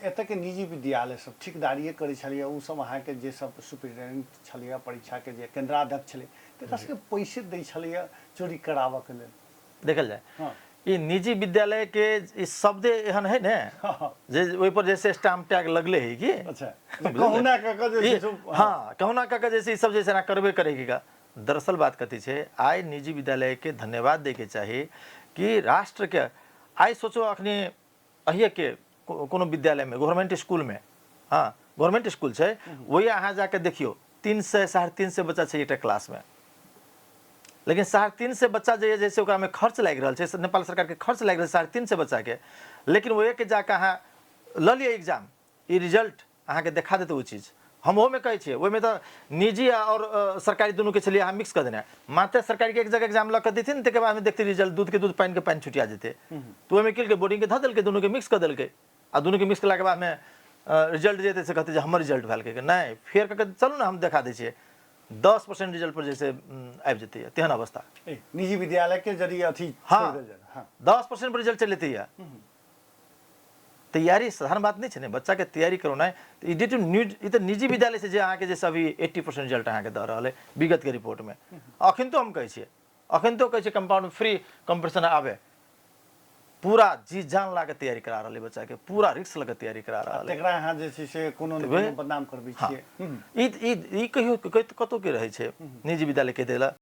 एतऽके निजी विद्यालय सब ठेकेदारिए करै छलैए, ओ सब अहाँके जे सब सुपरिटेंडेंट छलैए, परीक्षाके जे केन्द्राध्यक्ष छलै, तकरा सबके पैसे दै छलैए चोरी कराबऽके लेल। देखल जाय, ई निजी विद्यालय के ई शब्दे एहन है ने जे ओहि पर जैसे स्टाम्प टैग लगले है कि अच्छा, कहुना कऽ कऽ जे छै, हाँ, कहुना कऽ कऽ जैसे ई सब जैसे करबे करेगी का। दरअसल बात कथी छै, आइ निजी विद्यालय के धन्यवाद दै के चाही कि राष्ट्र के आइ सोचो अखनी अहिए के कोनो विद्यालय में, गवर्नमेंट स्कूल में, हाँ गवर्नमेंट स्कूल छै, वही अहाँ जाके देखियो 300 350 बच्चा छै एकटा क्लास में, लेकिन 350 बच्चा जे जैसे ओकरा में खर्च लागि रहल छै, नेपाल सरकार के खर्च लागि रहल 350 बच्चा के, लेकिन वही के जाके अहाँ लऽ लिअ एग्जाम, ई रिजल्ट अहाँके देखा देतै ओ चीज। हम ओहोमे कहै छियै, ओहिमे तऽ निजी आओर सरकारी दुनूके छलियै अहाँ मिक्स कऽ देने, मात्र सरकारीके एक जगह एग्जाम लऽ कऽ देथिन, ताहिके बादमे देखतै रिजल्ट दूधके दूध पानिके पानि छुटिया जेतै। तऽ ओहिमे केलकै बोर्डिंगके धऽ देलकै, दुनूके मिक्स कऽ देलकै, आ दुनूके मिक्स केलाके बादमे रिजल्ट जेतै से कहतै जे हमर रिजल्ट भेल के नहि, फेर कऽ चलू ने हम देखा दै छियै, 10% रिजल्ट पर जैसे आबि जेतै तेहन अवस्था। निजी विद्यालयके जरिए अथी। हाँ, 10% पर रिजल्ट चलि जेतै। तैयारी साधारण बात नहीं छै ने, बच्चा के तैयारी करौनाइ ई ड्यू टू न्यूज, ई तऽ निजी विद्यालय छै जे अहाँके जे अभी 80% रिजल्ट अहाँके दऽ रहल है विगत के रिपोर्ट में। अखन तो हम कहै छियै, अखन तो कहै छियै कंपाउंड फ्री कंपटीशन आबे, पूरा जी जान ला के तैयारी करा रहल है बच्चा के, पूरा रिस्क लऽ के तैयारी करा रहल है। तकरा अहाँ जे छै से कोनो ने कोनो बदनाम करबै छियै। ई ई ई कहियो कतौ के रहै छै निजी विद्यालय के देला।